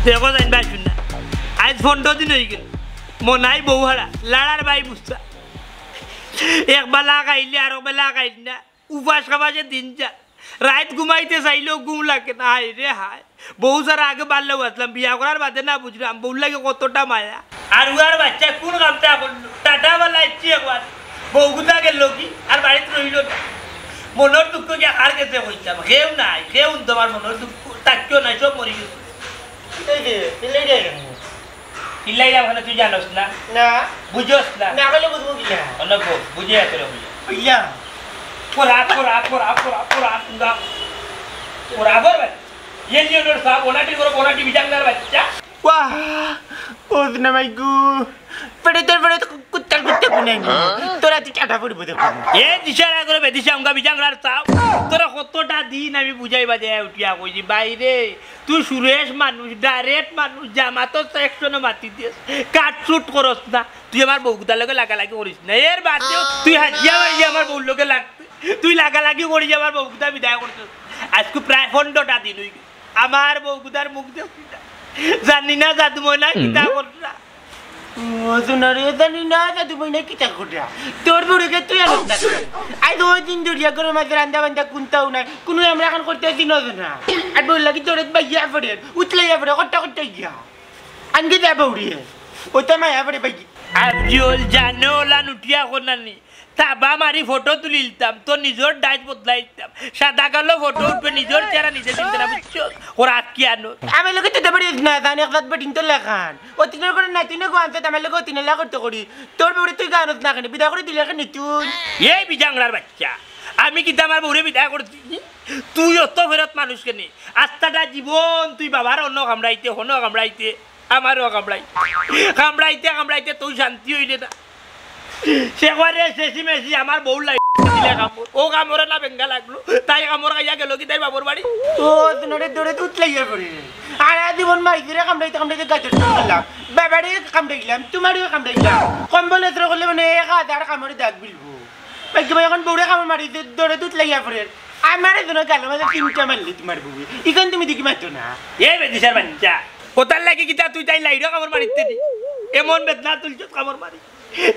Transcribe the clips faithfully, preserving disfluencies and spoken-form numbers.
দেখো জান ভাই, হুন না, আইজ পনরো দিন অইগেল, মনাই বউ হারা, লাড়ার ভাই বুঝতা। এক বেলা খাইলে আর এক বেলা খাইল না, উপাস খাবাসে দিন যা। রাইত ঘুমাইতে চাইলেও ঘুম লাগে না, হায় রে হায়। বউ ছাড়া আগে বাল্লাউ আছলাম, বিয়া করার বাদে না বুঝলাম বউর লাগি কতটা মায়া। আর উয়ার বাচ্চা কুন কামটা করলো? টাটা বালা ইচ্ছে একবার। বউগুতা গেল কি? আর বাড়িত রইল না। মনর দুঃখ গিয়া কার গেছে কইতাম? কেউ নাই, কেউ তোমার মনর দুঃখ। তাকিও নাই, সব মরি গেছে। এই যে, চিল্লাই দেয় কেন? চিল্লাইলাম কেনে তুই জানোস না? না। বুঝোস না? না কইলে বুঝবো কিলা? অন্য বউ, বুঝে তোরে বুঝে। বুঝলাম। পড়া, পড়া, পড়া, পড়া, পড়া, পড়া, পড়া, পড়া, পড়া। ইয়ে নিয়ে ওর সব ওনাটি করে ওনাটি বিজাঙ্গার বাচ্চা। ওয়াহ, ও না মাইগু। পড়ে তোর পড়ে তো কুত্তার কুত্তা গুনে। তোরা তুই চাটা পড়বো দেখো। এ দিশারা করে বেদিশা উঙ্গা বিজাঙ্গার চাও। তোরা কতটা দিন আমি বুঝাইবা দে উঠিয়া কইছি, "বাইরে, তুই সুরেশ মানুষ, ডাইরেক্ট মানুষ, জামাতো সেকশনে মাতি দিস, কাটছুট করস না, তুই আমার বউগুতার লগে লাগালাগি করিস না।" এর বাদেও তুই হাজিয়া মারিয়া আমার বউর লগে লাগতে, তুই লাগালাগি করি আমার বউগুতা বিদায় করছস। আজকে প্রায় পনরোটা দিন অইগেল, আমার বউগুতার মুখ দেখছি না, জানি না জাদু ময়না কিতা কররা। ও সোনা রে, জানি না জাদু ময়না কিতা কররা। তোর বউরে তুই আনস না। আইজ দুই দিন ধরিয়া ঘরর মাঝে রান্দা বান্দা কুন্তাও নাই, কুনু আমরা এখন করতে দিন না। আর বউর লাগি তোরে বাইয়া পড়ে, উতলাইয়া পড়ে, কট্টা কট্টা গিয়া। আনগে দে বউরে। ওটা মায়া পড়ে বাইয়া। আফজল জানো ওলা নুটিয়া কোনানি। তাবা মারি ফটো তুলিলতাম, তো নিজর ডাইস বদলাইতাম। সাদা কালো ফটো উঠবে, নিজর চেহারা নিজে চিনতে না, বুঝছো? ওরা আটকি আনো। আমার লগে তো দেবার না, জানি এক জাত বেটিন তো লেখান। ও তিনর করে না, তিনে গো আনছে, আমার লগে ও তিনে লাগা করতে করি। তোর বউরে তুই গানত না কেনে, বিদায় করে দিলে কেনে তুই? এই বিজাংরার বাচ্চা, আমি কিতা আমার বউরে বিদায় করছি? তুই অত ফেরত মানুষ কেনে? আস্তাটা জীবন তুই বাবার অন্য কামড়াইতে, হনো কামড়াইতে, আমারও কামড়াই, কামড়াইতে কামড়াইতে তুই শান্তি হইলে না। সে করে শেষি মেশি আমার বউ লাই দিলে কামড়। ও কামড়ে না বেঙ্গা লাগলো, তাই কামড় খাইয়া গেল কি তাই বাবুর বাড়ি? ও, তোমারে দৌড়ে তো উতলাইয়া পড়ে। আর আ জীবন মাইজিরে কামড়াইতে কামড়াইতে গাজর তো করলাম। বাবারে কামড়াইলাম, তোমারেও কামড়াইলাম। কম্বল এসরে করলে মানে এক হাজার কামড়ে দাগ বিলবো। ভাই, তোমার এখন বউরে কামড় মারি দে-, দৌড়ে তো উতলাইয়া পড়ে। আমার এজন্য গালো মাঝে তিনটা মারলে তোমার বউয়ে। ইখান তুমি দেখি মারতো না। এ বেদিশার বাচ্চা, ওটার লাগি কিতা তুই তাই লাইরো কামড় মারিতে দি? এমন বেদনা তুলছত কামড় মারি।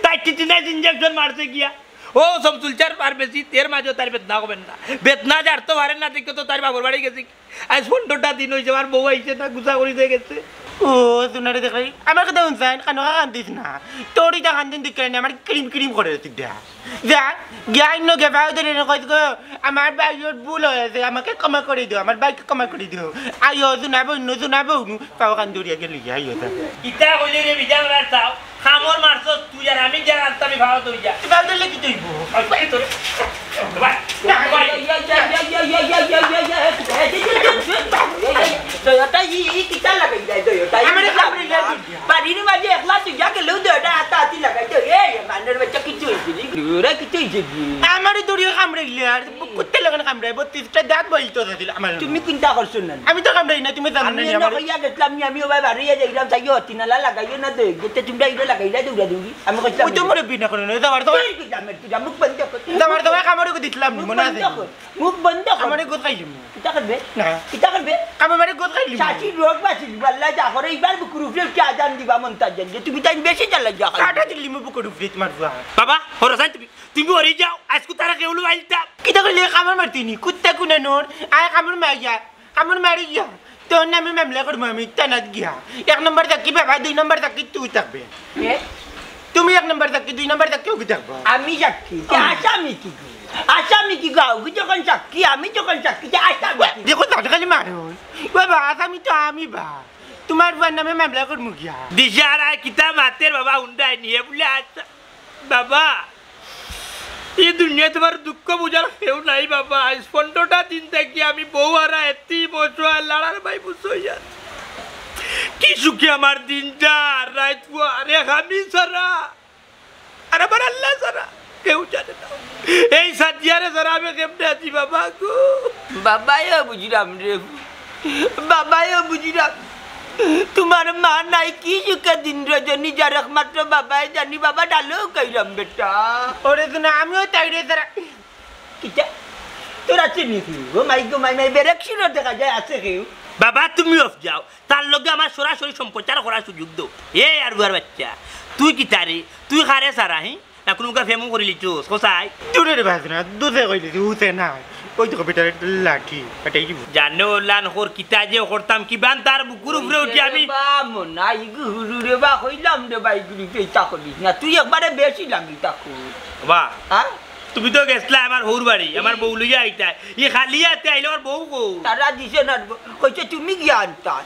তাই টিটিনাস ইঞ্জেকশন মারছে গিয়া। ও সব চুলচার আর বেশি, এর মাঝে তার বেদনা হবেন না। বেদনা যার তো পারেন না, দেখে তো তার বাবুর বাড়ি গেছে। আজ পনেরোটা দিন হইছে, আমার বউ আইছে না, গুছা করি দিয়ে গেছে। ও, সোনারে দেখাই, আমার কথা শুনছেন, কানো কান দিস না। তোর ইটা কান দিন দিকে আমার ক্রিম ক্রিম করে দিতে। যা, গিয়া অন্য গে পাও ধরে এনে কইস গো, "আমার ভাইর ভুল হয়েছে, আমাকে ক্ষমা করে দিও, আমার ভাইকে ক্ষমা করে দিও।" আইও, শোনাবো, অন্য শোনাবো, নু, পাও কান ধরিয়া গেলি, আইও তা। ইতা কইলে রে, বিজাং রাস্তাও, খামর মারছস তুই আর আমি গিয়া রাস্তা আমি ভাও তুই যা। পাও ধরলে কি তুইব? আর ভাই তোরে, ভাই, না, ভাই। তো এটা ই, ই কিতা লাগাই যায়, তো এটা ই আমারে কামড়ে গেল। বাড়ির মাঝে একলা তুই যা গেলেও তো এটা আতা আতি লাগাই তো, এই মানের বাচ্চা কিছু হইছে নি? ওরা কিছু হইছে নি? আমারে দড়িয়ে কামড়ে গেলে আর কুত্তে লাগান কামড়ে, বত্রিশটা দাঁত বলতো আছিল আমার। তুমি চিন্তা করছো না? আমি তো কামড়াই না, তুমি জানো আমি না এনে আমার। কইয়া গেছিলাম নি, আমি ওবায় বাড়িয়ে যাইলাম, তাইও তিনালা লাগাইও না তো, যেতে তোমরা ইটা লাগাইলা দৌড়া দৌড়ি। আমি কইছিলাম ওই তো নি। মরে বিনা করে না, যাবার তো। এই কি জামের তুই যা, মুখ বন্ধ কর। যাবার তো কামড়ে দিছিলাম নি, মুখ মনে বন্ধ আছে? কর। মুখ বন্ধ কর। আমারে গোদ খাইলিমু। কিতা করবে? না। কিতা করবে? কামড় মারে গোদ খাইলিমু। চাচি রোগ বাঁচিলি, আল্লাহ যা করে, এইবার বুকুর উপরে উঠে আজান দিবা মন তার জন্য। তুমি তাই বেশি জ্বালাই যা খাইবে। কাটা দিলিমু বুকুর উপরে তোমার ফুয়া। বাবা, হরসাইন তুমি, তুমি ওরে যাও, আজকে তারা কেউ আইলতা। কিতা করলে কামড় মারতিনি? কুত্তা কুনানোর, আয় কামড় মারিয়া, কামড় মারিয়া। তোর নামে মামলা করবো আমি, থানাত গিয়া। এক নম্বর থাকি বাবা, দুই নম্বর থাকি তুই থাকবে। এ? তুমি এক নম্বর থাকি, দুই নম্বর থাকি ওকে থাকবো। আমি সাক্ষী, কে আসামি কি গো? আসামি কি গো? ওকে যখন সাক্ষী, আমি যখন সাক্ষী, কে আসামি কি? দেখো, তাহলে খালি মারো। বাবা, আসামি তো আমি বা। তোমার বাবার নামে মামলা করবো গিয়া। দিশারা কিতা মাতের বাবা, হুন্ডায় নিয়ে বলে আচ্ছা। বাবা, ই দুনিয়াত আমার দুঃখ বুঝার কেউ নাই বাবা। আজ পনেরোটা দিন থাকি আমি বউ হারা, এতি বছর আর লাড়ার ভাই বুঝছইন। কি সুখে আমার দিন যার, রাইত পুয়া, আরে আমি ছাড়া, আর আমার আল্লাহ ছাড়া কেউ জানে না। এই সাদিয়ারে ছাড়া আমি কেমনে আছি বাবা গো? বাবাইও বুঝিলাম রে, বাবাইও বুঝিলাম। তোমার মা নাই, কি সুখে দিন রজনী যার, একমাত্র বাবাই জানি। বাবা ডালো খাইলাম বেটা। ওরে তো না, আমিও তাই রে তারা। কিতা? তোর আছে নি কেউ? ও মাই গো মাই, মাই বেরেক শিরো দেখা যায় আছে কেউ? বাবা, তুমি অফ যাও, তার লগে আমার সরাসরি সম্প্রচার করার সুযোগ দেও। এ আর বুয়ার বাচ্চা, তুই কিতা রে? তুই কারে ছাড়া, হি? না কুনু মুখা ফেমও করিলিছস, কছাই? দূরে রে বাজনা, দুধে কইলে যে উঠে না। ওই দেখো বেটার একটা লাঠি, এটাই দিব। জানো লান কর, কিতা যে করতাম, কিবান তার বুকুর উপরে উঠি আমি। বা মনাই গু হুরু রে বা, কইলাম রে বা, ইগুলি তো ইতা করিস না, তুই একবারে বেশি লাগি তা কর। বা, হ্যাঁ? তুমি তো গেছলা আমার হউর বাড়ি, আমার বউ লইয়া আইতায়। ই খালি আতে আইলে আমার বউ কো? তারা দিছে না, কইছে তুমি গিয়া আনতা।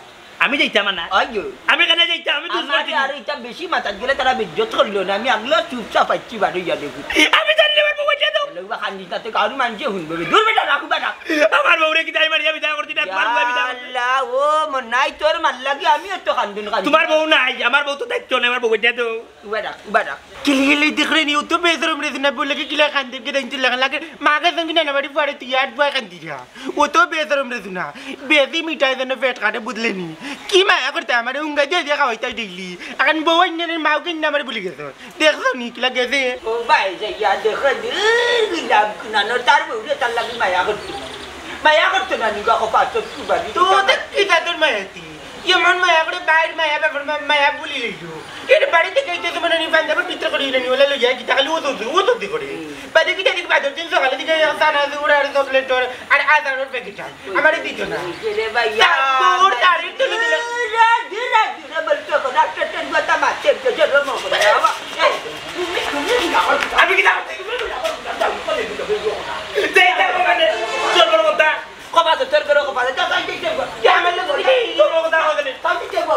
আমি যাইতাম না। ওই যে। আমি কেনে যাইতাম? আমি দুষ আমারে করছি। আর ইটা বেশি মাথাত গেলে তারা বেইজ্জত করলো না, আমি আগলা চুপচাপ আইছি বারো ইয়া দেখি। আমি জানলে আমার বউ বাচ্চা দাও। লউবা খান্দিস না, তে গাউরি মানষে হুনবো বে। দূর বেটা, রাখু বেটা। আমার বউরে কিতা মারিয়া বিদায় করছি না, তোমার বউ বিদায় করছি। আল্লাহ, ও মনাই তোর মার লাগি আমি এত কান্দুন কান্দুন। তোমার বউ নাই, আমার বউ তো দায়িত্ব নাই, আমার বউ বাচ্চা দাও। উবা রাখ, উবা রাখ। কিলি কিলি দেখরে নি, ও তো বেসরম রে না, বলে কি কিলা কান্দির কে দাইন চিল্লা লাগে। মাকে সঙ্গে না বাড়ি পড়ে তুই আর বুয়া কান্দি যা। ও তো বেসরম রে না। বেশি মিঠাই যেন পেট কাটে বুঝলে নি। কি মায়া করতে আমারে উঙ্গা দিয়া দিয়া খাওয়াইতাই ডেইলি। এখন বউ আইনে রে, মাও কিনে আমারে ভুলি গেছো। দেখছো নি কিলা গেছে? ও ভাই, যাইয়া দেখো, দূর গেলাম, কুনানো তার বউরে তার লাগি মায়া করতে না। মায়া করতে না, নিগা কপাল তো তুই বাড়ি তো দিতে দেখ কি তাদের মায়া তুই। এমন মায়া করে বাইর মায়া, বাপর মা-, মায়া ভুলি লইল। এর বাড়িতে কেউ তো মনে নেই, পাঞ্জাবের ভিতরে করে নিলেনি, ওলা লইয়া কিতা খালি ও তো, ও তো দি করে। বাদে কিতা দেখি বাদর দিন সকালে দিকে সানা আছে, ওরা আর চকলেট আর, আর আদারর প্যাকেট আন। আমারে দিত না। রে ভাইয়া, তা ওর তারিখ তুলে দিলে। রে, রে, রে, রে, বলতো, ডাক্তার টেন কথা মারছে, যে, যে, রোমো করে, বাবা। এই, তুমি, তুমি, আমি কিতা করতে? এই, এই, এই, এই, চল, বড় কথা। কপালে তোর করে কপালে, যা, যা, যা, যা, যা, আমার লগে যা, তোর লগে দেখা হবে না। যা, যা, যা,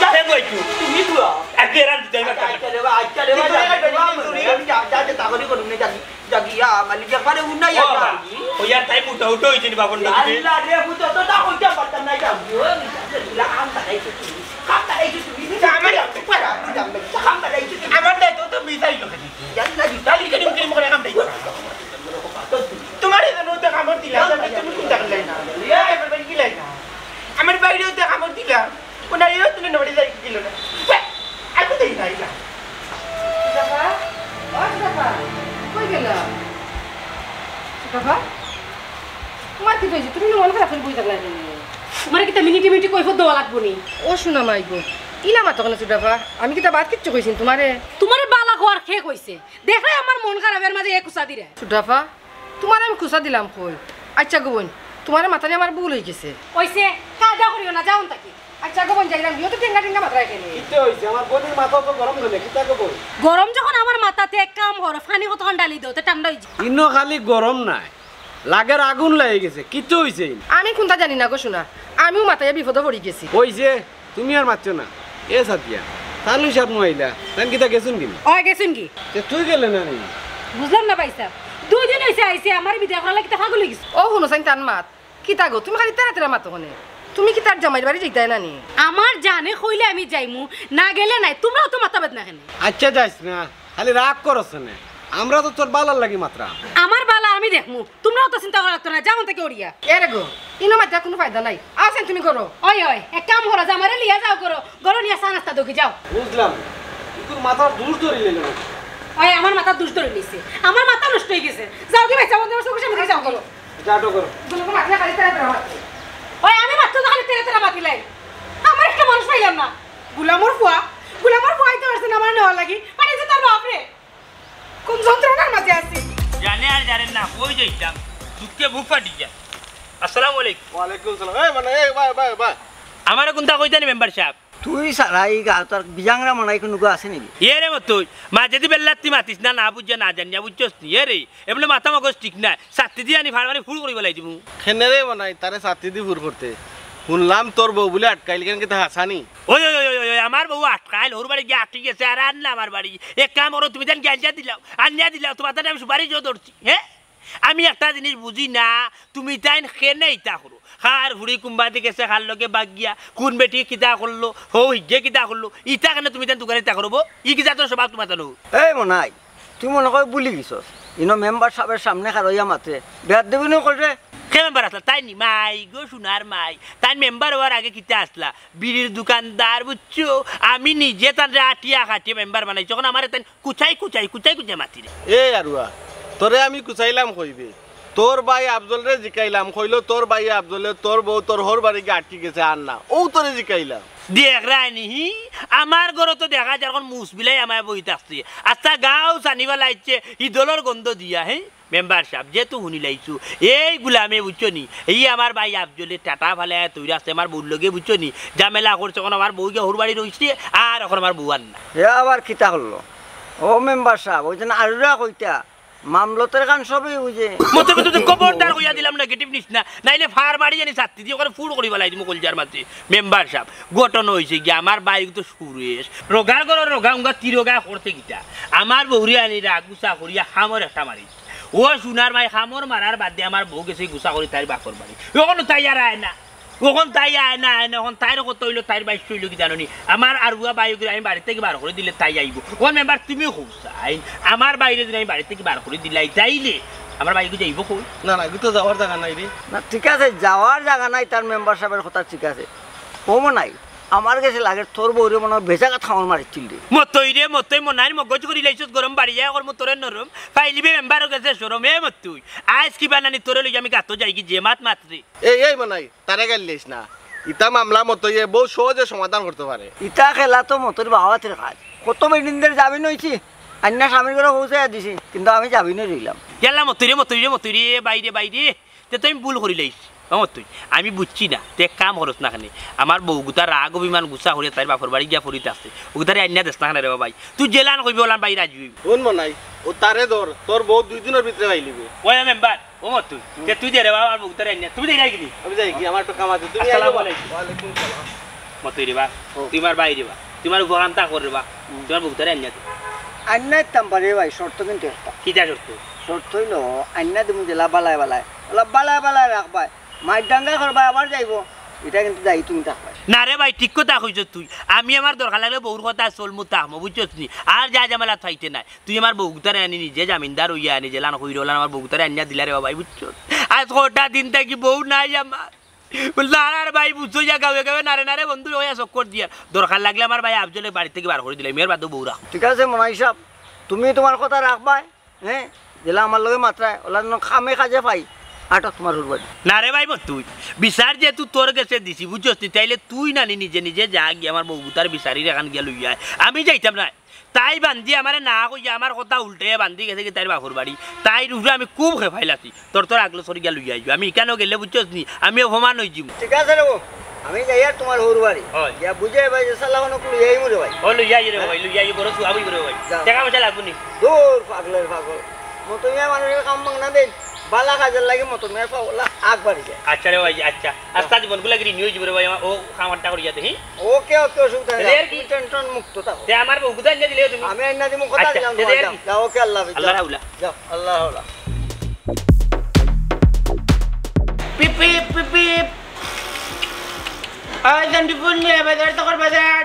যা। সে কই তুই? তুমি তো। আজকে এরান দিতে হবে। আচ্ছা, আচ্ছা রে বা, আচ্ছা রে বা, তুই যা, তো যা, একা যা, বেরিয়ে যা, চলে যা, যা, যা, যা, তাড়াতাড়ি করুন না, যা, যা, গিয়া, মালিক, একবারে উন্নই ও আছে। বাবা, ওই আর তাই মোটা উঠে হয়েছে নি বাপন আল্লাহ রে, বুঝো তো, তা কইতে পারতাম না, যা, ওই, যা, যা, যা, কাম বাড়াইছো তুমি, কাম বাড়াইছো তুমি, যা, আমার যা, যা, যা, কাম বাড়াইছো তুমি। আমার দায়িত্ব তো বিদায় লোকে দিতে। যা, যা, যা, তাহলে কিরম কিরম করে কাম দেয়? তোমার এই জন্য তো কামড় দিলাম, তুমি কোনটা করলে না? এ, এবার কি লাই না? আমার বাইরেও তো কামড় দিলাম, ওনার এও তো নড়ে যায় কি দিল না? আর কোথায় নাই না? সুজাফা, ও সুজাফা, কই গেলা? সুজাফা, তোমার কিতা অইছে? তুমি মন খারাপ করি বই থাকলা কেনে? তোমারে কিতা মিনিটে মিনিটে কৈফত দেওয়া লাগবো নি? ও সোনা মাই গো, ইলা মাতো কেনে সুজাফা? আমি কিতা বাদ কিচ্ছু কইছি তোমারে? তোমারে বালা কওয়ার কে কইছে? দেখরায় আমার মন খারাপের মাঝে এক উচা দিরা। সুজাফা, তোমারে আমি খুচা দিলাম কই? আচ্ছা গো বইন, তোমারে মাতানি আমার ভুল অইগেছে। অইছে, কায়দা করিও না, যাও অন থাকি। আচ্ছা গো বইন, যাইরাম, ইও তো টেঙ্গা টেঙ্গা মাতরায় কেনে? কিতা অইছে? আমার বইনর মাথা তো গরম ধরে, কিতা গো বইন? গরম যখন আমার মাথাত, এক কাম করো, পানি কতখান ঢালি দেও, তে ঠান্ডা অইযিবো। ইনো খালি গরম নায়, লাগের আগুন লাগি গেছে, কিতা অইছে? আমি কুন্তা জানি না গো সোনা, আমিও মাতাইয়া বিপদো পড়ি গেছি। অইছে, তুমি আর মাতিও না। এ সাদিয়া, তালু সাব নু আইলা, তাইন কিতা গেছইন গি? অয় গেছইন গি? তে তুই গেলে না নি? বুঝলাম না ভাইসাব, দুই দিন অইছে আইছি, আমারে বিদায় করার লাগি কিতা পাগল অইগেছো? ও হুনো চাইন তান মাত, কিতা গো, তুমি খালি তেরা তেরা মাতো কেনে? তুমি কিতা তার জামাইর বাড়ি যাইতায় না নি? আমার জানে কইলে আমি যাইমু, না গেলে নাই, তুমরাও তো মাতাবাদ না কেনে? আচ্ছা যাইস না, খালি রাগ করস কেনে? আমরা তো তোর বালার লাগি মাতরাম। আমার বালা আমি দেখমু, তুমরাও তো চিন্তা করা লাগতো না, যাও অন থাকি উড়িয়া। এরে গো, ইনো মাতিয়া কুনু ফায়দা নাই। আও চাইন তুমি করো। ওই, ওই, এক কাম করো, জামাইরে লিয়া যাও করো, ঘরো নিয়া চা নাস্তা দেওগি যাও। বুঝলাম, ইগুর মাথার দুষ ধরিলে না? ওই, আমার মাথার দুষ ধরিলিছে, আমার মাথা নষ্ট অইগেছে। যাওগি ভাইসাব, আমার চোখের সামনে থাকি যাও করো। যা, আটো করো। গুলামর মাতিয়া খালি তেরা তেরা মাত। ওই, আমি মাততে তো খালি তেরা তেরা মাতিলাই। আমার একটা মানুষ পাইলাম না। গুলামর ফুয়া, গুলামর ফুয়া আইতে পারছে না আমার নেওয়ার লাগি। পাঠাইছে তার বাপরে। কোন যন্ত্রণার মাঝে আছি। জানে আর জানে না, কই যাইতাম, দুঃখে বুক ফাটি যায়। আসসালামু আলাইকুম। ওয়ালাইকুম সালাম। এই মানে, এই ভাই, ভাই, ভাই। আমারে কুন্তা কইতা নি মেম্বার সাব? তুই সারা এই গাঁওত আর বিজাংরা মনাই কুনু গো আছে নি? এ রে মতই, মাঝেদি বেল্লাত্তি মাতিস না, না বুঝিয়া না জানিয়া, বুঝছস নি? এ রে, এমনে মাথা মগজ ঠিক নাই, ছাত্তি দি আনি ফাড় মারি ফুড় করি ফালাই দিমু। কেনে রে মনাই, তারে ছাত্তি দি ফুড় করতে? হুনলাম তোর বউ বুলে আটকাইল, কেন কিতা হাছা নি? ওই, ওই, ওই, ওই, ওই, আমার বউ আটকাইল, হউর বাড়ি গিয়া আটকি গেছে, আর আন না আমার বাড়ি। এক কাম করো, তুমি তাইন গাইল দিয়া দিলাও, আনিয়া দিলাও, তোমার তাইন আমি সুপারিশও ধরছি, হ্যাঁ? আমি একটা জিনিস বুঝি না, তুমি তাইন কেনে ইতা করো? কার ফুড়ি কুনবাদি গেছে, কার লগে বাগিয়া, কুন বেটি কিতা করলো, হউ হিগে কিতা করলো, ইতা কেনে তুমি তাইন দুগারে ইতা করো বো? ই কি জাতর স্বভাব তোমার তানো? এই মনাই, তুই মনে কয় ভুলি গেছস, ইনো মেম্বার সাবর সামনে খাড়ইয়া মাতে, বেয়াদবি নি করে। কে মেম্বার আছলা? তাইন নি? মাই গো, সোনার মাই। তাইন মেম্বার অওয়ার আগে কিতা আছলা? বিড়ির দোকানদার, বুঝছো? আমি নিজে তানরে আটিয়া কাটিয়া মেম্বার বানাইছি। অখন আমারে তাইন কুচাই কুচাই, কুচাই কুচাই মাতিরে। এ আরুয়া, তোরে আমি কুচাইলাম কইবে, তোর ভাই আফজলরে জিকাইলাম, কইলো তোর ভাই আফজলে তোর বউ তোর হউর বাড়ি গিয়া আটকি গেছে, আর না। অউ তোরে জিকাইলাম। দেখরায়নি, আমার ঘরো তো দেখা যায় অখন মুসবিলাই আমায় বই থাকছে। আস্তা গাউ সানি ফালাইছে, ইদলর গন্ধ দিয়া, হে? মেম্বার সাব, যেহেতু হুনিলাইছো, এই গুলামে বুঝছো নি, ই আমার ভাই আফজলে টাটা ফালাইয়া তৈরি আছে আমার বউর লগে, বুঝছো নি? ঝামেলা করছে, অখন আমার বউ গিয়া হউর বাড়ি রইছে, আর অখন আমার বউ আর না। হে আবার কিতা করলো? ও মেম্বার সাব, ওই জন্য আরুরা কইতা, মামলতের কান সবই বুঝে। মতে মতে তো খবরদার কইয়া দিলাম, নেগেটিভ নিস না, নাইলে ফার বাড়ি জানি ছাত্তি দিয়ে করে ফুড় করি ফালাই দিমু কলজার মাঝে। মেম্বার সাব, ঘটনা অইছে কি, আমার ভাই তো সুরেশ, রোগার ঘরো রোগা উঙ্গা তিরোগা করতে গিতা, আমার বউরে আনি রাগ গুছা করিয়া হামর একটা মারি। ও সোনার ভাই, হামর মারার বাদে আমার বউ গেছে গুছা করি তাইর বাপর বাড়ি। অখন তাই আর আয় না, অখন তাই আয় না, আয় না, অখন তাইর কথা অইলো, তাইর বাইশ অইলো কি জানো নি? আমার আরুয়া ভাই ওগুলো আমি বাড়ি থাকি বার করি দিলে তাই আইবো। অখন মেম্বার তুমি কও চাইন, আমার ভাইরে যদি আমি বাড়ি থাকি বার করি দিলাই, তাইলে আমার ভাই ওগুলো যাইবো কই? না, না, এগুলো তো যাওয়ার জাগা নাই রে। না, ঠিক আছে, যাওয়ার জাগা নাই, তার মেম্বার সাবর কথা ঠিক আছে। ও মনাই, আমার গেছে লাগে তোর বউরে মনে অয় বেজাগা থামর মারিছিল রে। মতই রে, মতই মনাইর মগজ করিলাইছস গরম, বাড়িয়া কর মতরে নরম, পাইলিবে মেম্বারর গেছে শরম, এ মতই। আইজ কিবা নানি তোরে লইয়া আমি গাতো যাইগি, যে মাত মাত রে। এই, এই মনাই, তারে গাইল দিস না। ইতা মামলা মতইয়ে বউত সহজে সমাধান করতে পারে। ইতা খেলা তো মতইর বাওয়াতের কাজ। কত বেটিন্তর জামিন অইছি, আইন্না স্বামীর ঘরো পৌঁছাইয়া দিছি, কিন্তু আমি জামিনে রইলাম। ইয়াল্লা মতই রে, মতই রে, মতই রে, বাইরে, বাইরে। তে তুই ভুল করিলাইছ। ও মতই, আমি বুঝছি না, তে এক কাম করস না কেনে। আমার বউগুতা রাগ অভিমান গুছা করিয়া তাইর বাপর বাড়ি গিয়া পড়িত আছে। অগুতারে আইন্না দেস না কেনে রে বাবাই। তুই যেলান কইবে অলান বাইরে আজুই। হুন মনাই, ও তারে ধর, তোর বউ দুই দিনর ভিতরে পাইলিবে। ওই মেম্বার, ও মতই, তে তুই দে রে বাবা, আমার বউগুতারে আইন্না। তুমি দে রাখি নি। আমি যাইগি, আমার একটু কাম আছে। তুমি আসসালামু আইও। আলাইকুম। ওয়ালাইকুম সালাম। মতই রে বা, ও। তুই আমার ভাই রে বা, তুই আমার উপকারটা কর রে বা, হুম। তুই আমার বউগুতারে আইন্না দে। আইন্না দিতাম পারি ভাই, শর্ত কিন্তু একটা। কিতা শর্ত? শর্ত অইলো, আইন্না দিমু যেলা বালায় বালায়, অলা বালায় বালায় রাখবায়, মাইর দাঙ্গা করবায় আবার যাইবো, ইটা কিন্তু দায়ী তুমি থাকবায়। না রে ভাই, ঠিক কথা কইছস তুই। আমি আমার দরকার লাগলে বউর কথায় চলমু থাকমু, বুঝছস নি? আর যা ঝামেলা থাইতে নায়। তুই আমার বউগুতারে আনি নিজে জামিনদার অইয়া আনি যেলান কইরে অলান আমার বউগুতারে আনিয়া দিলা রে বাবাই, বুঝছস? আইজ কয়টা দিন থাকি বউ নাই আমার। নারার ভাই বুঝছো ইয়া গাউয়ে গাউয়ে নারে নারে বন্ধু অইয়া চক্কর দিয়া। দরকার লাগলে আমার ভাই আফজলে বাড়ি থাকি বার করি দিলাইমু, এর বাদেও বউ রাখ। ঠিক আছে মনাই সাব, তুমি তুমার কথা রাখবায়, হে? যেলা আমার লগে মাতরায়, অলা যেন কামে কাজে পাই, আটো তুমার হউর বাড়ি। না রে ভাই মতই, বিচার যেহেতু তোর গেছে দিছি, বুঝছস নি? তাইলে তুই নানি নিজে নিজে যা গিয়া আমার বউগুতার বিচারির এখান গিয়া লইয়া আয়। আমি যাইতাম নায়। তাই বান্দি আমারে না কইয়া আমার কথা উল্টাইয়া বান্দি গেছে গি তাইর বাপর বাড়ি। তাইর উপরে আমি খুব খেপাইলাছি। তোর তোর আগলো সরি গিয়া লইয়া আইও। আমি ইখানো গেলে বুঝছস নি, আমি অপমান অইযিমু। ঠিক আছে রে বউ, আমি যাইয়ার তুমার হউর বাড়ি। অয়। গিয়া বুঝাই ভাই যে শালা অনো লইয়া আইমু রে ভাই। ও লইয়া আইও রে ভাই, লইয়া আইও, বড় সুয়াব অইবো রে ভাই। যাও। টেকা পয়সা লাগবো নি? দূর পাগলর পাগল। মতইয়ে মানুষর কাম ভাংনা দেইন, বালা কাজর লাগি মতইয়ে পাগলা আগ বাড়ি যায়। আচ্ছা রে ভাই, আচ্ছা। আস্তা জীবন গুলা গিরি নিয়ে যাবো রে ভাই, আমার ও খামারটা করিয়া দেখি। ওকে, ওকে, অসুবিধা নাই। তে আর কি? তুমি টেনশন মুক্ত থাকো। তে আমার বউগুতা আনিয়া দিলে তুমি? আমি আনিয়া দিমু, কথা আচ্ছা, দিলাম তে তোমার। আর যাও, কি? যাও, ওকে, আল্লাহ হাফেজ, আল্লাহ যাও। রাহুলা। যাও, আল্লাহ হাওলা। পিপ, পিপ, পিপ, পিপ। ওই জান্ডি ফুল নিয়ে বাজার, তখন বাজার।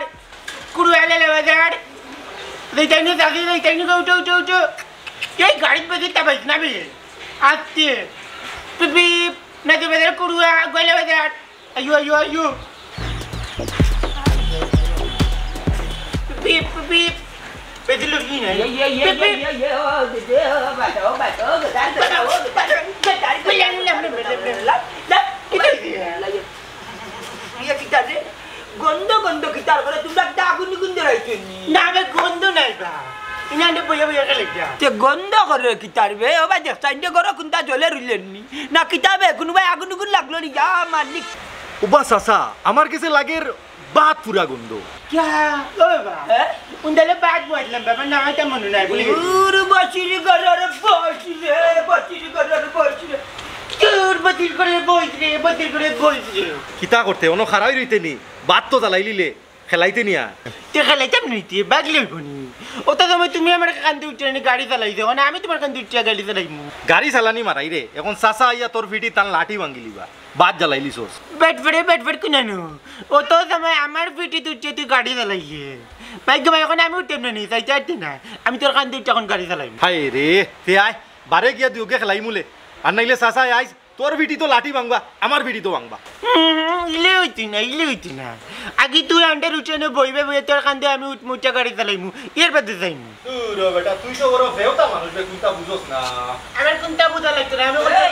কুড়ু আলে বাজার। লেইতাইনি, দাদি, লেইতাইনি, উঠো, উঠো, উঠো। এই গাড়িত বসে তা পাইছ না বে? আস্তে। পিপ, পিপ। নাজু বাজার, কুড়ুয়া, গোয়ালা বাজার। আইও, আইও, আইও। পিপ, পিপ। বেশি লোক কি নাই? ইয়ে, ইয়ে, ইয়ে, পিপ, পিপ। ইয়ে, ইয়ে, ও, দে, দে, ও, বাঁচাও, বাঁচাও, বাঁচাও, বাঁচাও, বাঁচাও, বাঁচাও, বাঁচাও, বাঁচাও, বাঁচাও, বাঁচাও, বাঁচাও, বাঁচাও, বাঁচাও, ইয়ে, কিতা রে? গন্ধ, গন্ধ কিতার করে? তোমরা কিতা আগুন নিগুন ধরাইছো নি? না বে, গন্ধ নাই বা। ইনান্ডে বইয়া বইয়া খেলে যা। তে গন্ধ করে কিতার বে? ও বা দেখছাইন যে ঘরো কুন্তা জ্বলে রইলেন নি? না কিতা বে, কুনুবায় আগুন নিগুন লাগলো নি? ইয়া মালিক। ও বা চাচা, আমার গেছে লাগের বাত পুরা গন্ধ। কিয়া? ও বাবা। হ্যাঁ? উন্দালে বাদ বসলাম বাবা, না এটা মনে নাই বলি। দূর বসির ঘরর বস রে, বসির ঘরর বস রে। দূর বসির ঘরর বস রে, বসির ঘরর বস রে। কিতা করতে? অনো খাড়াই রইতে নি? বাত তো জ্বালাইলিলে, খেলাইতে নিয়া। তে খেলাইতাম নি তে, বাগলে অইবো নি? অত সময় তুমি আমার কান্দে উঠিয়া নি গাড়ি চালাইছো, মানে আমি তুমার কান্দে উঠিয়া গাড়ি চালাইমু। গাড়ি চালানি মারাই রে, এখন চাচা আইয়া তোর ফিটি তান লাঠি ভাঙ্গিলিবা। বাত জ্বালাইলিছস। বেটফেটে বেটফেট কুনানো। অত সময় আমার ফিটিত উঠিয়া তুই গাড়ি চালাইছে। ভাই গো ভাই, এখন আমি উঠতাম না নি, চাইতে পারতে না। আমি তোর কান্দে উঠিয়া এখন গাড়ি চালাইমু। হায় রে, তে আয়, বারে গিয়া দুইওগে খেলাইমুলে। আর নাইলে চাচা আইস, তোর ফিটিত লাঠি ভাঙবা, আমার ফিটিত ভাঙবা। হুম, ইলে অইতো না, ইলে অইতো না। আগে তুই আন্ডার উঠানো বইবে, বইয়া তোর কান্দে আমি উঠমু, উঠিয়া গাড়ি চালাইমু, এর বাদে যাইমু। দূর হ বেটা, তুই তো বড় ফেউতা মানুষ বে, কুন্তা বুঝোস না। আমার কুন্তা বুঝা লাগতো না, আমি এই!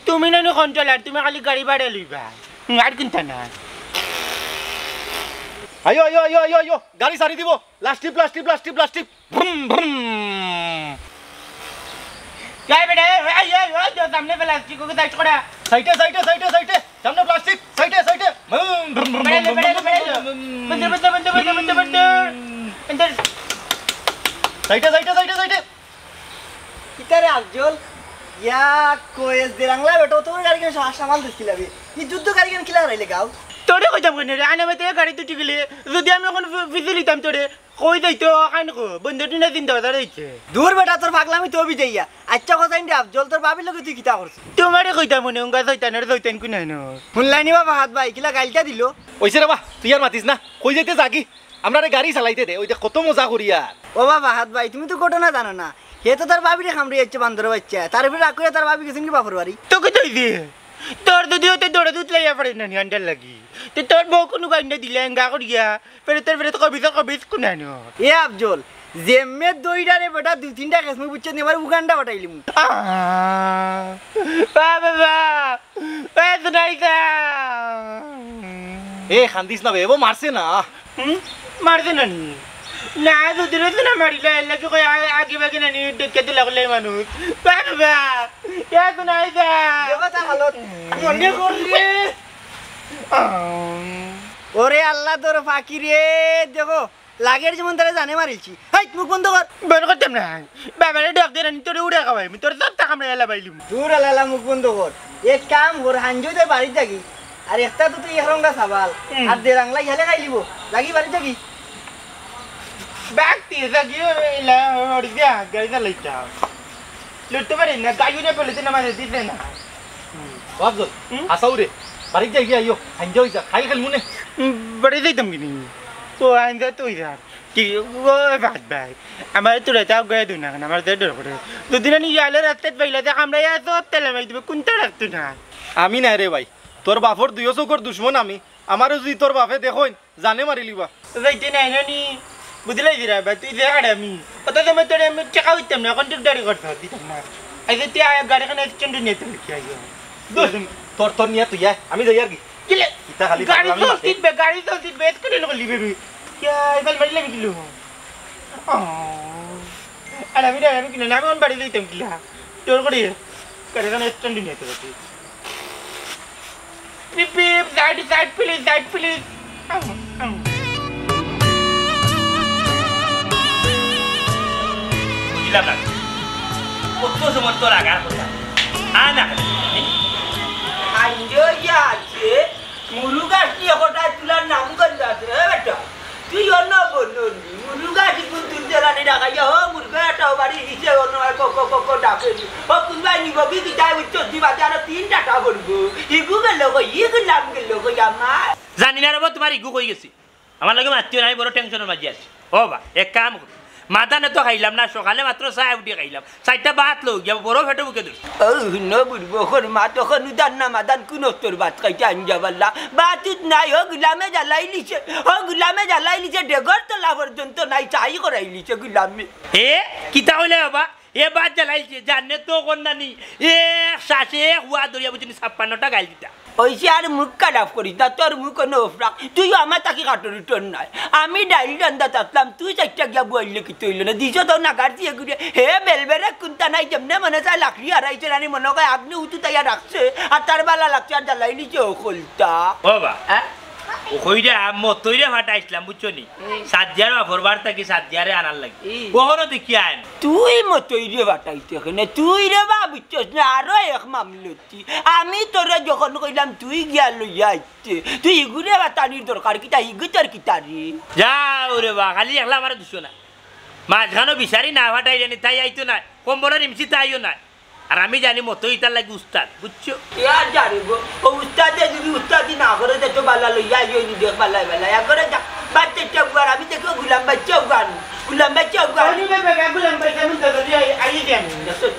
তুমি নানি কন্ট্রোলার, তুমি খালি গাড়ি ভাড়া লইবা। হুম, আর কিনতা না। আইও, আইও, আইও, আইও, আইও। গাড়ি ছাড়ি দিব। লাস্ট টিপ, লাস্ট টিপ, লাস্ট টিপ, লাস্ট টিপ। Vroom, vroom. এই বেটা, এই, এই, এই, এই, তো সামনে প্লাস্টিক, ওকে সাইড করা। সাইডে, সাইডে, সাইডে, সাইডে। সামনে প্লাস্টিক, সাইডে, সাইডে। ভ্রুম, ভ্রুম, ভ্রুম, বেড়াইলে, ভ্রুম, বেড়াইলে, ভ্রুম, বেড়াইলে। ভ্রুম। বন্ধু, বন্ধু, বন্ধু। সাইডে, সাইডে, সাইডে, সাইডে। কিতা রে আফজল? ইয়া, কয়েস দেরাংলা বেটা, তোর গাড়ি কেন সা-, সামাল দিছিলা বে? ই যুদ্ধ গাড়ি কেন কিলা হারাইলে গাও? তোরে কইতাম কেনে রে, আনামে তো গাড়ি দুটি গেলে, যদি আমি এখন ফি-, ফিজিলিতাম তোরে, কই যাইতো, খান কো, বন্ধু তুই না চিন্তা কথা রইছে। দূর বেটা, তোর পাগলামি তো অবি যাইয়া। আচ্ছা কথা ইন্ডে আফজল, তোর ভাবির লগে তুই কিতা করছিস? তোমারে কইতাম মনে, উঙ্গা শয়তানের শয়তান কুনানো। হুনলাইনি বা ফাহাদ ভাই, কিলা গাইলটা দিল? ওইছে রে বা, তুই আর মাতিস না, কই যাইতে যাগি? আমরারে গাড়ি চালাইতে দে, ওই দেখ কত মজা করি আর। ও বা ফাহাদ ভাই, তুমি তো ঘটনা জানো না। হে তো তার ভাবিরে খামড়ি যাচ্ছে বান্দর বাচ্চা, তার উপরে রাগ করে তার ভাবি গেছেন কি বাপর বাড়ি। তো কি চাইছে? তোর যদি ওতে দৌড়ে দুধ লাইয়া পারে না নি আন্ডার লাগি, তে তোর বউ কোনো গান্ডা দিলে এঙ্গা করিয়া, ফেরতের ফেরত কবিতা কবিস কুনানো। এ আফজল, যেমনে দইরা রে বেটা, দুই তিনটা কেসমু বুঝছে নি, আমার উগান্ডা পাঠাইলিমু। আহ, বাবা, বাবা, এ তো নাই যা। এ, কান্দিস না বে, ও মারছে না। হুম? মারছে না নি? না, দুদিন হইছে না মারিলা, এর লাগি কই আ-, আগে বাগে না নি, ডেকে দিলা করলে মানুষ। বাবা, এ তো নাই যা। দেখো তার হালত। মনে করলে। আম। ওরে আল্লাহ তোর ফাঁকি রে, দেখো, লাগের যেমন তারা জানে মারিলছি। হেই, মুখ বন্ধ কর। বন্ধ করতাম না। বাবারে ডাক দে না নি, তোরে উড়ে খাওয়াই, আমি তোর সব টাকা আমরা এলা পাইলিম। দূর আলালা, মুখ বন্ধ কর। এক কাম কর, হাঞ্জো দে বাড়ি থাকি। আর একটা তো তুই এখনকা সাবাল। হুম। আর দেরাংলা ইহালে খাইলিব। লাগি বাড়ি থাকি। ব্যাগ দিয়ে থাকি, এলা, ওর দিয়ে হাত গাড়ি চালাইতাম। লড়তে পারি না, গাড়ি উঠে পড়লে তো নামাজ দিতে না। হুম। ও আফজল, হুম? আসাও রে। বাড়ি যাই গিয়া আইও, হাঞ্জা হই যা, খাইল খেলমু নে। হুম, বাড়ি যাইতাম কি নি? ও, হাঞ্জা তো হই যা। কি, ও, বাদ ভাই। আমার তো রেতা গয়ে দিও না, আমার তো ডর করে। দুদিন আমি ইয়ালে রাস্তাত পাইলা, দেখ আমরা ইয়া সব তেলে মাই দিবে, কোনটা রাখতো না? আমি না রে ভাই, তোর বাপর দুইও চোখর দুশমন আমি। আমারও যদি তোর বাপে দেখইন, জানে মারিলিবা। যাইতে নাই না নি? বুঝলাই দিরা বা, তুই যে হারামি। অত সময় তোরে আমি টেকা দিতাম না, কন্ট্রাক্টরি করতে দিতাম না। এই যে তুই আয়, গাড়িখান এক্সচেঞ্জ নিয়ে তো লিখে আইও। দোস্ত, তোর, তোর নিয়ে তুই আয়, আমি যাই আর কি। কিলে? ইতা খালি গাড়ি পাগলামি তো মাতে। সিট বে, গাড়ি তো সিট বে, এক্সচেঞ্জ করে লিবে বে। ইয়া, এবার মারিলে আমি কিলো। আহ। আর আমি না, আমি কিলো না, আমি অন বাড়ি যাইতাম কিলা। জোর করে। গাড়িখান এক্সচেঞ্জ নিয়ে তো। পিপ, পিপ, side, side, please, side, please. আউ, আউ। বুঝলাম না। কত সময় তো লাগার কথা। আয় না। আঞ্জো যে আছে, মুরুগা কি কটা তুলার নাম গন্ধ আছে, এ বেটা? তুই অন্য বললি, মুরুগা কি কোন তুলতে রানি ডাকাইয়া, ও মুরুগা এটাও বাড়ি দিছে, অন্য আর ক, ক, ক, ক ডাকে নি। ও কোনবাই নিব কি, কি তাই উচ্চ দিবা, আরো তিনটা টা বলবো। ইগু গেল গো, ইগু লাম গেল গো, আমার। জানি না রে বা, তোমার ইগু কই গেছে? আমার লগে মাতিও না, আমি বড় টেনশনের মাঝে আছি। ও বা, এক কাম করো। মাদানে তো খাইলাম না, সকালে মাত্র চা উঠে খাইলাম। চাইরটা ভাত লও গিয়া, বড় পেটো ভুকে ধরছি। ও, হুনো বুড়বো, ওর মা তখন উদার না, মাদান কোন অস্তর ভাত খাইতে আনজা পারলা? ভাত উত নাই, ও গুলামে জ্বালাইলিছে, ও গুলামে জ্বালাইলিছে, ডেগর তলা পর্যন্ত নাই, চাই করাইলিছে গুলামে। এ, কিতা কইলে বাবা? এ ভাত জ্বালাইছে, জানে তো কর না নি। এ, শ্বাসে হুয়া ধরিয়া বুঝিনি ছাপ্পান্নটা গাইল দিতা। ওইসে আর মুখ খারাপ করিস না, তোর মুখ কোনো ওফরা। তুইও আমার তাকি কাটর উঠর নাই। আমি ডাইল রান্দা চাচ্লাম, তুই চাইরটা গিয়া বুয়াইলে কিতা অইল না? দিছ তো নাগার দিয়ে ঘুরে। হে বেলবেরে কুন্তা নাই, যেমনে মনে চায় লাকড়ি হারাইছে, রানি মনে কয় আগ্নে উতু তাইয়া রাখছে। আর তার বালা লাগছে, আর জ্বালাইলিছে অকলতা। ও বা, হ্যাঁ? ও কইরা, মতইরে ফাটাইছলাম, বুঝছো নি? হুম। সাদিয়ার বাপর বাড়ি থাকি সাদিয়ারে আনার লাগি। ই। ওখানো দেখি আয় না। তুই মতইরে ফাটাইতে কেনে? তুই রে বা বুঝছস না, আরো এক মামলত। আমি তোরে যখন কইলাম তুই গিয়া লইয়া আইতে, তুই ইগুরে বাতানির দরকার কিতা? ইগু তোর কিতা রে? যাও রে বা, খালি একলা আমারে দুষো না। মাঝখানো বিচারি না ফাটাইলে নি, তাই আইতো নায়। কম্বলর ইমসি তাইও নায়। আর আমি জানি মতই ইতার লাগি উস্তাদ, বুঝছো? ইয়ার জানি গো, ও উস্তাদে যদি উস্তাদি না করে, তে তো বালা লইয়া আইও নি দেখ, বালা, বালা। একবারে যা, বাচ্চা চৌগান, আমি দেখো গুলাম বাচ্চা চৌগান, গুলাম বাচ্চা চৌগান। ওই নি বে, বে, গুলাম বাচ্চা, আমি তো আই, আই জানি। দেখছো?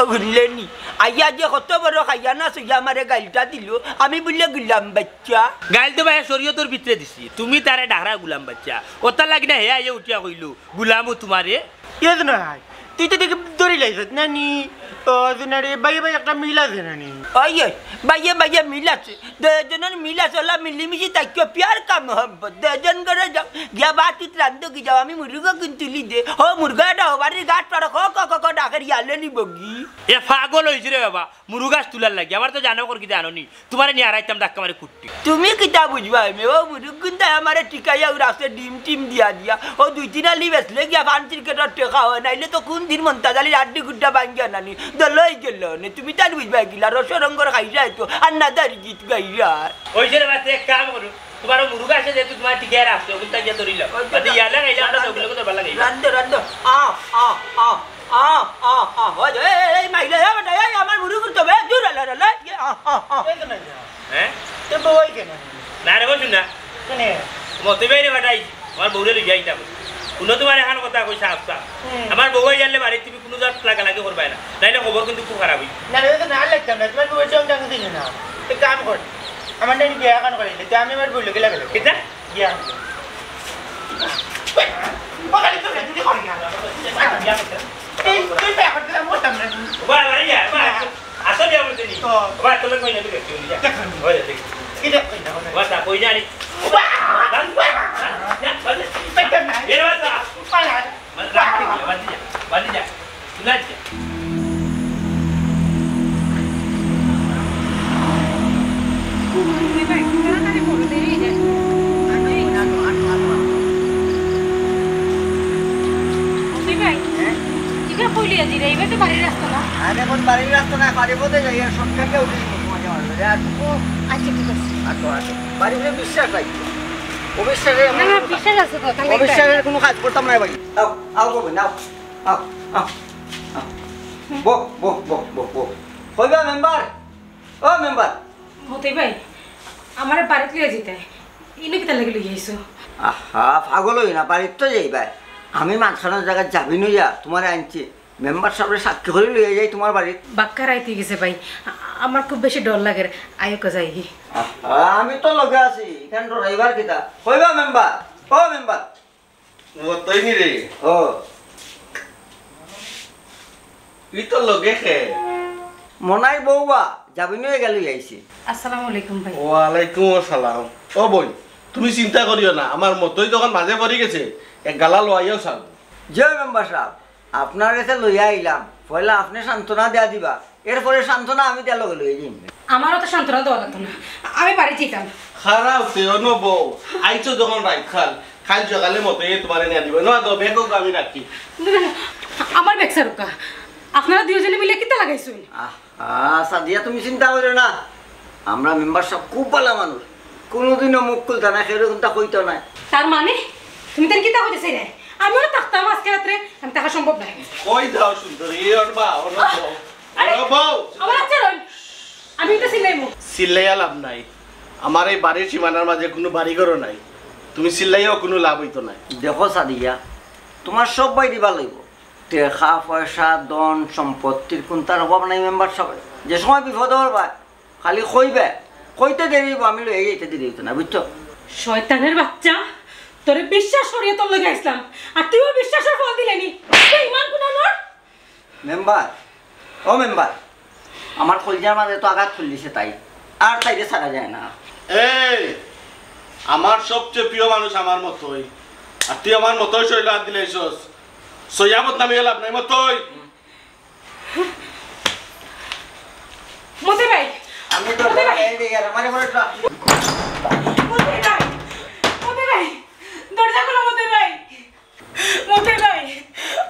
ও হুনলে নি? আইয়া যে কত বড় খাইয়া না সইয়া আমারে গাইলটা দিল, আমি বুলে গুলাম বাচ্চা। গাইল তো ভাই শরীয়তর ভিতরে দিছি, তুমি তারে ডাকরা গুলাম বাচ্চা। ওতার লাগি না হে আইয়া উঠিয়া কইলো, "গুলামও তোমারে।" ইয়ে তো নায়, তুই তো দেখি ধরি লাইছত না নি? ও জুনারি, ভাইয়ে ভাই একটা মিল আছে না নি? ওই, ওই, ভাইয়ে ভাইয়ে মিল আছে। দুইজনের মিল আছে, ওলা মিলিমিশি থাকিও, পিয়ার কা মোহব্বত। দুইজন করে যাও, গিয়া ভাত উত রান্ধো কি যাও, আমি মুরগা কিন তুলি দে। ও মুরগা এটা হবারি গাছ পাড়ো, ক ক ক ক ডাকের ইয়ালে নি বগি। এ পাগল অইছে রে বাবা, মুরগাছ তুলার লাগি। আমার তো জানো কর কি জানো নি? তুমারে নিয়া হারাইতাম ধাক্কা মারি কুট্টি। তুমি কিতা বুঝবায় মে? ও মুরুখ গুন্দায় আমারে টিকাইয়া উড়াছে ডিম টিম দিয়া দিয়া। ও দুই তিন আলি বেচলে গিয়া ফান্সির কেটর টেকা হয়, নাইলে তো কোন দিন মন্তাজ আলীর আড্ডি গুড্ডা ভাঙ্গিয়া নানি। দলই গেল নে, তুমি তার বুঝবায় কিলা? রসরঙ্গর খাইরা তো, আর না দারি গীত গাইরা। ওই যে রে বাচ্চা, এক কাম করো, তুমার ও মুরুখ আছে যেহেতু তুমার টিকাইয়া রাখছে, ওগুলো তাই গিয়া ধরিল। ওই তো বাদে ইয়ালা গাইলে আমরা ওগুলোকে ধরবার লাগে। রান্ধো, রান্ধো। আ, আ, আ। আ, আ, আ, ওই যে, এই, এই, মাইলে, এই বেটা, এই, আমার মুরুখ তো বে, দূর, আল্লাহ, আল্লাহ, ইয়ে, আ, আ, আ। এই তো নাই না। হ্যাঁ? তো বউ আই কেনে? না রে, বসুন না। কেনে? মতে বাইরে বেটাই, আমার বউরে লই যাইতাম। কোনো তুমার এখন কথা কইছে আফসা। হুম। আমার বউ আই জানলে বাড়ি তুমি কোনো জাত লাগালাগি করবায় না। নাইলে খবর কিন্তু খুব খারাপ হইছে। না রে, তো না লাগতাম না, তুমার বউয়ের সঙ্গে আমি চিনি না। এক কাম কর, আমার নানি বিয়া এখন করাইলে, তো আমি আমার বউর লগে লাগালাগি। কিতা? বিয়া। বাঙালি তো রেডি করে না। এই, তুই তো এখন দিলাম, বলতাম না। বাহ, বাড়ি যা, বাহ। না। আসো, বিয়া বলতে নি। তো। বাহ, তোর কই না, তুই দেখতে যা। দেখুন। ওই, দেখ। কি দেখুন না, ওই। বাহ, তা কই জানি। বাহ! বাহ! বাহ! বাহ! বাহ! বাহ! বাহ! বাহ! বাহ! বাহ! বাদ দিয়া, বাদ দিয়া, বাদ দিয়া। তুই বাদ দিয়া। মতি ভাই, হ্যাঁ? কিতা কইলি আজি রে? ইবার তো বাড়ির রাস্তা না। আরে, কোন বাড়ির রাস্তা না, বাড়ি পথে যাই, আর শর্টকাটে উঠে যাবো, মজা হবে। আর ও, আচ্ছা, ঠিক আছে। আসো, আসো। বাড়ি বলে বিশ্বাস নাই। অবিশ্বাসে না, না, বিশ্বাস আছে তো, তাহলে অবিশ্বাসের কোনো কাজ করতাম না ভাই। আও, আও গো, নাও। আও, আও, আও। বহ, বহ, বহ, বহ, বহ। কইবা মেম্বার? ও মেম্বার। মতি ভাই, আমারে বাড়িত লইয়া যাইতে। ইনো কিতা লাগি লইয়া আইছো? আহা, পাগল হই না, বাড়িত তো যাইবায়। আমি মাঝখানোর জায়গায় যাবি নইয়া, তুমারে আনছি। মেম্বার সাবরে সাক্ষী করি লইয়া যাই তুমার বাড়িত। বাক্কা রাইত অই গেছে ভাই, আ-, আমার খুব বেশি ডর লাগের, আইউক্কা যাইগি। আহা, আমি তো লগে আছি, ইখান ডরাইবার কিতা? কইবা মেম্বার? ও মেম্বার। ও, তুই নি রে? ও। তুই তো লগে খে। মনাই বউবা, যাবি নইয়া গেল আইছি। আসসালামু আলাইকুম ভাই। ওয়ালাইকুম আসসালাম। ও বইন, তুমি চিন্তা করিও না, আমার মতই যখন মাঝে পড়ি গেছে, এক গালা লইয়াও ছাড়বো। জি মেম্বার সাব, আপনার গেছে লইয়া আইলাম, পয়লা আপনে সান্ত্বনা দিয়া দিবা, এরপরে সান্ত্বনা আমি দিয়া লগে লইয়া যাইমু। আমারও তো সান্ত্বনা দেওয়া লাগতো না, আমি বাড়ি যাইতাম। খারাপ সে অনু বউ, আইছো যখন রাইত খান, খান সকালে মতো এ তোমারে নিয়ে দিবে। না তো, ব্যাগ আমি রাখি। না, না, না, আমার ব্যাগ ছাড়ুক্কা। আপনারা দুইজনে মিলে কিতা লাগাইছইন? আহ, আহ, সাদিয়া, তুমি চিন্তা করিও না, আমরা মেম্বার সাব খুব ভালা মানুষ, কোনোদিনও মুখ খুলতা না, কেউরে কুন্তা কইতা না। তার মানে তুমি তার কিতা কইতে চাইরায়? আমিও থাকতাম আজকে রাত্রে, আমি থাকা সম্ভব নায়। কই যাও সুন্দরী, এই ওর বা, ওর বউ। আরে, ওর বউ। আমার আচ্ছা রইল, আমি এটা চিল্লাইমু। চিল্লাইয়া লাভ নাই, আমার এই বাড়ির সীমানার মাঝে কোনো বাড়ি ঘরও নাই, তুমি চিল্লাইয়াও কোনো লাভ হইতো না। দেখো সাদিয়া, তোমার সব বাই দিবা লইব, টেকা পয়সা, ধন সম্পত্তির কুন্তার অভাব নাই মেম্বার সাব। যে সময় বিপদ হওয়ার বা খালি কইবে, কইতে দেরি হইব, আমি লইয়া যাইতে দেরি হইতো না, বুঝছো? শয়তানের বাচ্চা, তোরে বিশ্বাস করিয়া তোর লগে আইছলাম, আর তুইও বিশ্বাসের ফল দিলে নি। বেঈমান কুনানোর। মেম্বার, ও মেম্বার, আমার কলজার মাঝে তো আঘাত করলিছে তাই, আর তাইরে ছাড়া যায় না। এই, আমার সবচেয়ে প্রিয় মানুষ আমার মতই, আর তুই আমার মতই শৈল হাত দিলে আইছস। সইয়া বদনামি লাভ নাই মতই। মতি ভাই! আমি তো মতি ভাই! এই দিকে আর আমারে বলে তো মতি ভাই! মতি ভাই! দরজা খুলো মতি ভাই! মতি ভাই!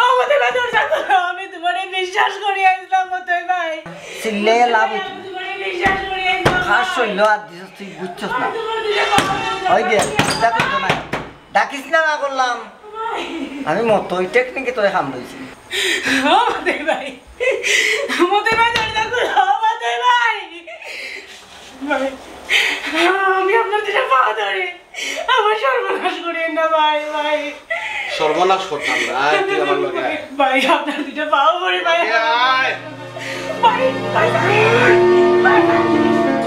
ও মতি ভাই, দরজা খুলো! আমি তোমারে বিশ্বাস করি আইছলাম মতি ভাই। চিল্লে লাভ হইতো না। আমি তোমারে বিশ্বাস করি আইছলাম। খাস হইল আর দিছস তুই বুঝছস না। আমি তোমার দিকে পাওয়া যায় না। ওই দে, চিন্তা করতো না। ডাকিস না, না করলাম। আমি মতই টেকনিকে তোরে কাম লইছি। ও মতি ভাই, মতি ভাই, দরজা খুলো, ও মতি ভাই। ভাই, আমি আপনার দুইটা পাও ধরি, আমার সর্বনাশ করিয়েন না ভাই, ভাই। সর্বনাশ করতাম না, আয় তুই আমার লগে আয়। ভাই, আপনার দুইটা পাও ধরি ভাই। লগে আয়। ভাই, ভাই, ভাই, ভাই, ভাই।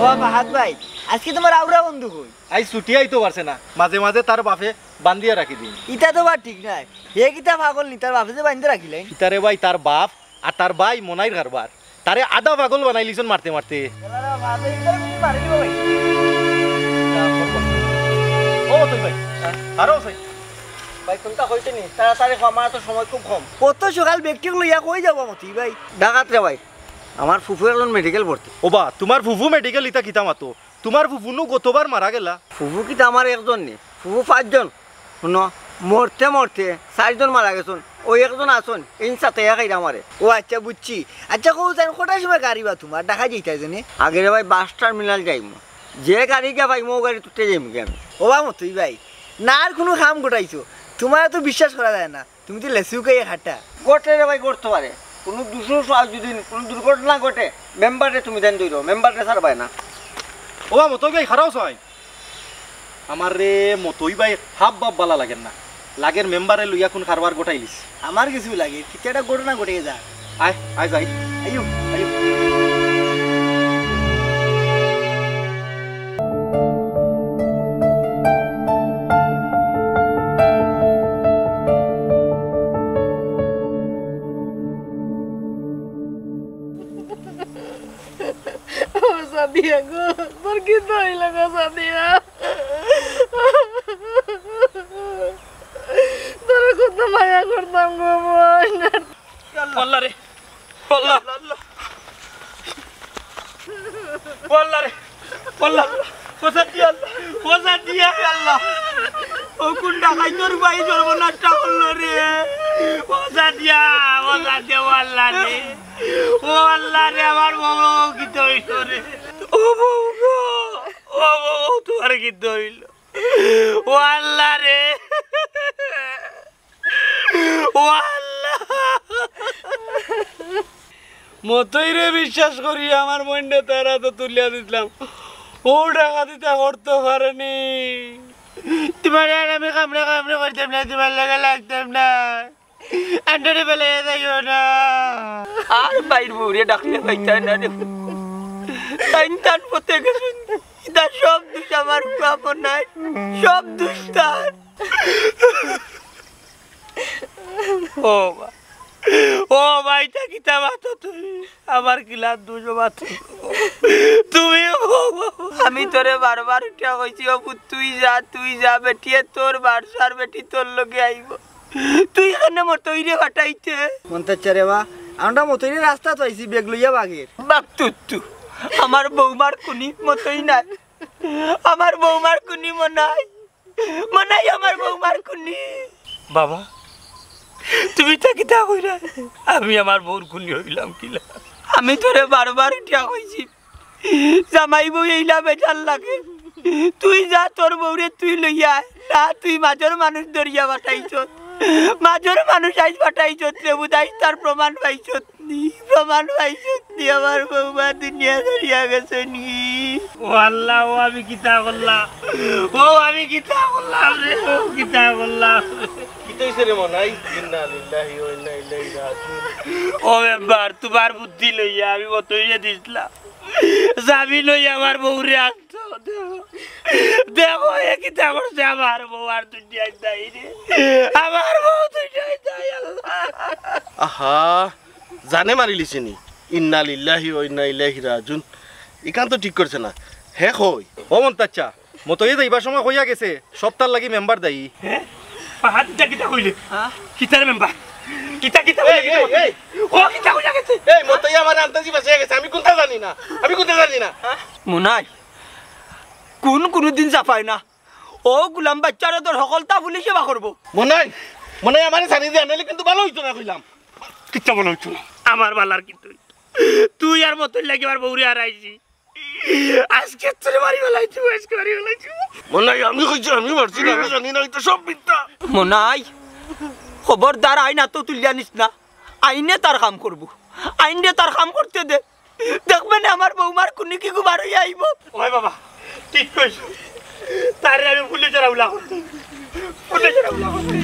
ও ফাহাদ ভাই, আজকে তোমার আউরা বন্ধু কই? আইজ ছুটি আইতো পারছে না, মাঝে মাঝে তার বাপে বান্ধিয়া রাখি দিন। ইটা তো বা ঠিক নাই, হে কিতা পাগল নি, তার বাপে যে বান্ধে রাখিলেন। ইতারে ভাই, তার বাপ আর তার ভাই মনাইর কারবার। তারে আধা পাগল বানাইলিছন মারতে মারতে। ও তুই ভাই, আরো ভাই। ভাই, কুনটা কইছে নি? তাড়াতাড়ি কও, আমার তো সময় খুব কম। অত সকাল ব্যাগট্যাগ লইয়া কই যাবা মতি ভাই? ঢাকাত রে ভাই, আমার ফুফু একজন মেডিকেল ভর্তি। ওবা, তুমার ফুফু মেডিকেল ইতা কিতা মাতো? তুমার ফুফু নু গতবার মারা গেলা। ফুফু কিতা আমার একজন নি, ফুফু পাঁচজন। হুনো, মরতে মরতে চাইরজন মারা গেছন, অউ একজন আছন, এইন সাতাইয়া খাইরা আমারে। ও আচ্ছা, বুঝছি। আচ্ছা, কও যাইন, কটার সময় গাড়ি বা তুমার ঢাকা যাইতায় যেনে? আগে রে ভাই, বাস টার্মিনাল যাইমু, যে গাড়ি গিয়া পাইমু, অউ গাড়িত উঠিয়া যাইমু গি আমি। ওবা মতই ভাই, না আর কুনু কাম ঘটাইছো, তুমারে তো বিশ্বাস করা যায় না। তুমি তো লেসু খাইয়া খাটা। ঘটে রে ভাই, ঘটতো পারে। কুনু দুষর সা-, যদি কুনু দুর্ঘটনা ঘটে, মেম্বাররে তুমি দেন ধইরো, মেম্বাররে ছাড়বায় না। ওবা মতই ভাই, খাড়াও চাই। আমারে মতই ভাই হাব ভাব বালা লাগের না। লাগের মেম্বারে লইয়া কুন কারবার ঘটাইলিছে। আমার কিছু লাগে, কিতা একটা ঘটনা ঘটিয়া যা। আয়, আয় যাই। আইও, আইও। ও সাদিয়া গো, তোর কিতা অইলো গো সাদিয়া? তোরে কত মায়া করতাম গো বোন। আল্লাহ রে, আল্লাহ। আল্লাহ রে, আল্লাহ। ও সাদিয়া, আল্লাহ। ও সাদিয়া, আল্লাহ। ও কুন ডাকাইতর ভাই সর্বনাশটা করলো রে। ও সাদিয়া, ও সাদিয়া, ও আল্লাহ রে। ও আল্লাহ রে, আমার বউ কিতা অইলো রে। ও বউ গো, ও বউ, তুমার কিতা অইলো? ও আল্লাহ রে। ও আল্লাহ। মতইরে বিশ্বাস করি আমার মইনরে তার আতো তুলিয়া দিছলাম। ও ডাকাতিতা করতো পারে নি। তুমারে আর আমি কামড়া কামড়ি করতাম না, তুমার লগে লাগতাম না। আন্ডারে বেলাইয়া যাইও না। আর ভাইর বউরে ডাকলে পাইতায় না রে। তাইন তান পথে গেছইন। ইতা সব দুষ আমার ফুয়া মনাইর। সব দুষ তার। ও বা, ও বা, ইতা কিতা মাতো তুমি? আমার কিলান দুষ মাতো তুমি? ও বা, আমি তোরে বারবার উঠিয়া কইছি, ও পুত, তুই যা, তুই যা, বেটিয়ে তোর বারসার বেটি তোর লগে আইবো। তুই কেনে মতইরে ফাটাইতে? মন্তাচ্চা রে বা, আমরা মতইরে রাস্তাত পাইছি, ব্যাগ লইয়া বাগের। বাক তুত্তু, আমার বৌমার খুনি মতই নায়, আমার বৌমার খুনি মনাই। মনাই আমার বৌমার খুনি। বাবা, তুমি ইতা কিতা কইরায়? আমি আমার বউর খুনি অইলাম কিলা? আমি তোরে বারবার উঠিয়া কইছি, জামাই বউ এইলা বেজার লাগে। তুই যা, তোর বউরে তুই লইয়া আয়। না, তুই মাজর মানুষ ধরিয়া ফাটাইছত। মাজর মানুষ আইজ ফাটাইছত রে, বুঝাইছ তার প্রমাণ পাইছত। নি, প্রমাণ পাইছত নি, আমার বৌমা দুনিয়া ছাড়িয়া গেছে নি। ও আল্লাহ, ও আমি কিতা করলাম? ও আমি কিতা করলাম রে? ও কিতা করলাম? কিতা অইছে রে মনাই? ইন্না লিল্লাহি ওয়া ইন্না ইলাইহি রাজিউন। ও মেম্বার, তুমার বুদ্ধি লইয়া আমি মতইরে দিছলাম। জামিন অইয়া আমার বউরে আনতো। দেখো, দেখো, এ কিতা করছে আমার বউ, আর দুনিয়াত নাই রে। আমার বউ দুনিয়াত নাই, আল্লাহ। আহা, জানে মারিলিছে নি? ইন্না লিল্লাহি ওয়া ইন্না ইলাইহি রাজিউন। ইখান তো ঠিক করছে না। হে কই? ও মন্তাচ্চা, মতইয়ে যাইবার সময় কইয়া গেছে, সব তার লাগি মেম্বার দায়ী। হে? পাহাড় কিতা কিতা কইলে? হ্যাঁ? কিতার মেম্বার? কিতা কিতা এই, কইলে? এই, এই। ও কিতা কইয়া গেছে? এই, মতইয়ে আমার আন্তাজি বাঁচিয়া গেছে, আমি কুনতা জানি না, আমি কুনতা জানি না। মনাই, খুন কুনুদিন চাপায় না। ও গুলাম বাইচ্চারে তোর হকলতা পুলিশে বার করবো। মনাই, মনাই আমারে ছাড়ি দে, নাইলে কিন্তু ভালা অইতো না কইলাম। কিচ্ছু ভালা অইতো না। আমার বালার কিন্তু তুই আর মতইর লাগি আমার বউরে হারাইছি। আজকে তোরে মারি ফালাইছি, আজকে মারি ফালাইছি। মনাই আমি কইছি, আমি মারছি না, আমি জানি না, ইতা সব মিথ্যা। মনাই, খবরদার আইন আতো তুলিয়া নিস না। আইনে তার কাম করবো, আইনরে তার কাম করতে দে। দেখবে নে আমার বৌমার খুনি কিগু বার অইয়া আইবো। ওই বাবা, ঠিক কইছো। তারে আমি পুলিশর হাওলা করতে, পুলিশর হাওলা করতে।